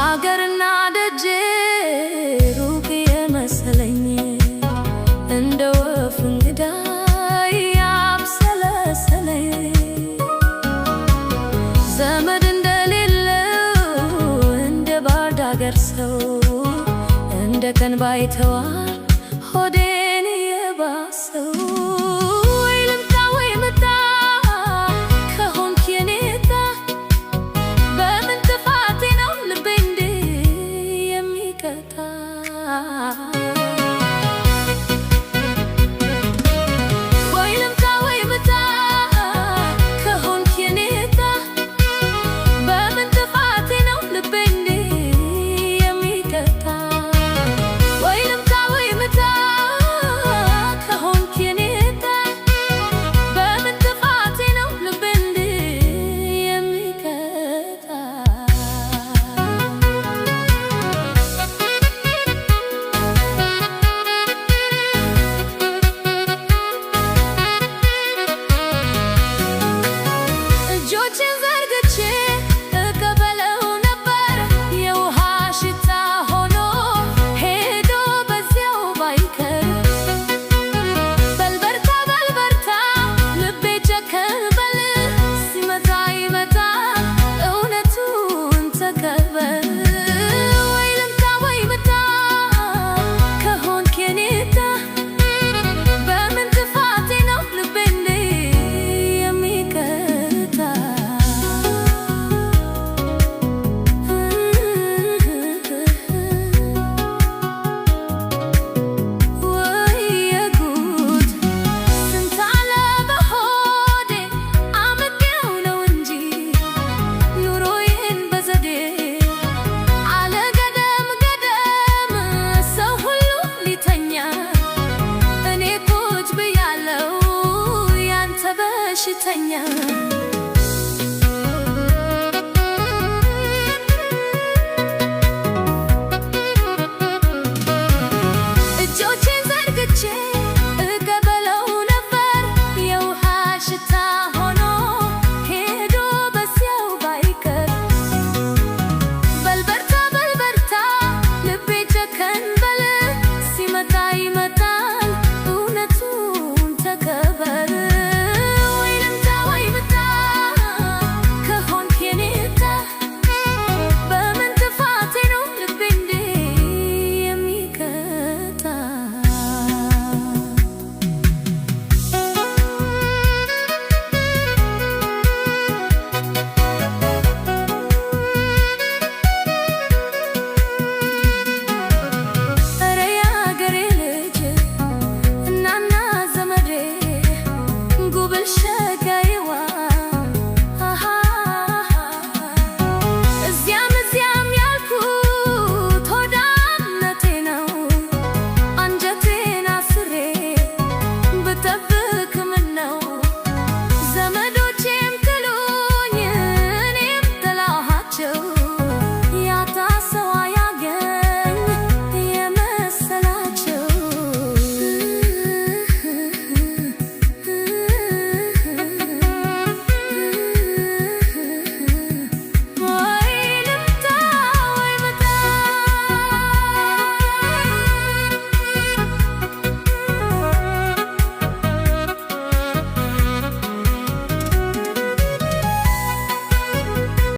አገርና ደጄ ሩቅ የመሰለኝ፣ እንደ ወፍ እንግዳ ያብሰለሰለኝ፣ ዘመድ እንደሌለው እንደ ባዕድ አገር ሰው፣ እንደ ቀን ባይተዋር ሆዴን የባሰው። ወይ ልምጣ ወይ ምጣ ከሆንክ የኔታ፣ በምን ጥፋቴ ነው ልቤ እንዲህ የሚቀጣ? ወይ ልምጣ ወይ ምጣ ከሆንክ የኔታ፣ በምን ጥፋቴ ነው ልቤ እንዲህ የሚቀጣ? ወይ ልምጣ ወይ ምጣ ከሆንክ የኔታ፣ በምን ጥፋቴ ነው ልቤ እንዲህ የሚቀጣ? እጆቼን ዘርግቼ እቀበለው ነበር፣ የውሃ ሽታ ሆኖ ሄዶ በዚያው ባይቀር። በልበርታ በልበርታ ልቤ ጨከን በል፣ ሲመጣ ይመጣ እውነቱን ተቀበል። ወይ ልምጣ ወይ ምጣ ከሆንክ የኔታ፣ በምን ጥፋቴ ነው ልቤ እንዲህ የሚቀጣ? ወይ የጉድ ስንት አለ በሆዴ፣ አምቄው ነው እንጂ ኑሮዬን በዘዴ። አለ ገደም ገደም ሰው ሁሉ ሊተኛ፣ እኔ ቁጭ ብያለው ያንተ በሽተኛ።